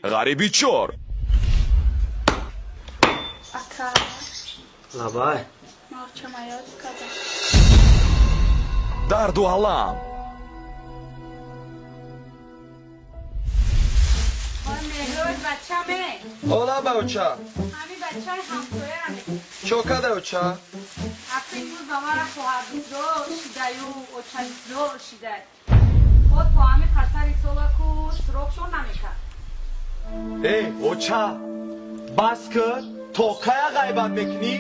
Ғариби чор. Ака. Лабай. Мавчамаёд када. Дарду алам. Ола бауча. Ҳами бачаи ҳамсояам. Чо када оча? Ака имрӯз ба мара хоҳарбизор шидаю очабизор шидай. Од то ҳами қасари солаку суроғшон намекард. Эй, оча, бас кун, то кая ғайбат мекунӣ?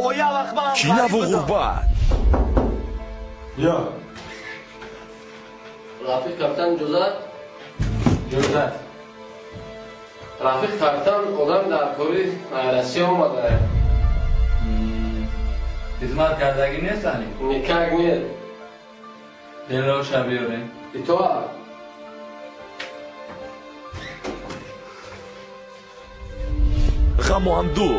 Оя вақт ман Кинаву ғурбат. Ё. Рафиқ капитан иҷозат? Иҷозат. Рафиқ капитан одам дар кори Россия омада. Хизмат кардагӣ нестани? Никак нет. Делоша биёрем. Итоат. Ғаму андӯҳ.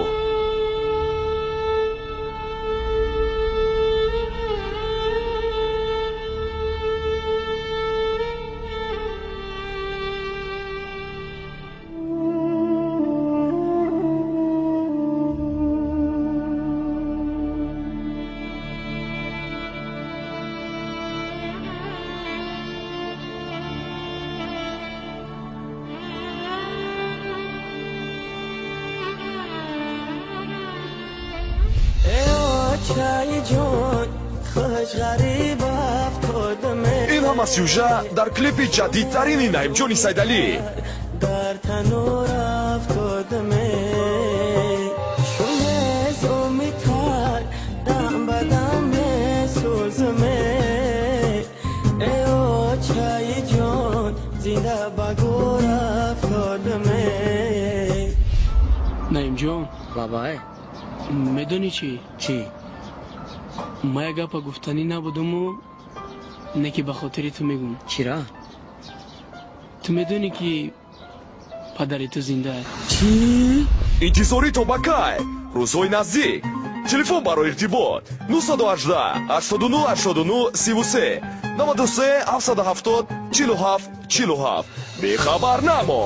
Ин ҳама сюжа дар клипи ҷадидтарини Наимҷони Сайдалӣ. Дар танур афтодаме, шумезумитар дам ба дам месӯзаме. Эй очаи ҷон, зинда ба гур афтодаме. Наимҷон. Бабай. Медонӣ чӣ? Чӣ? Ма як гапа гуфтанӣ набудуму, не ки ба хотири ту мегӯм. Чира? Ту медонӣ, ки падари ту зиндааст? Чӣ? Интизорӣ то ба кай? Рӯзҳои наздик. Телефон барои иртибот 918 89 89 33 93 770 47 47. Бехабар намо.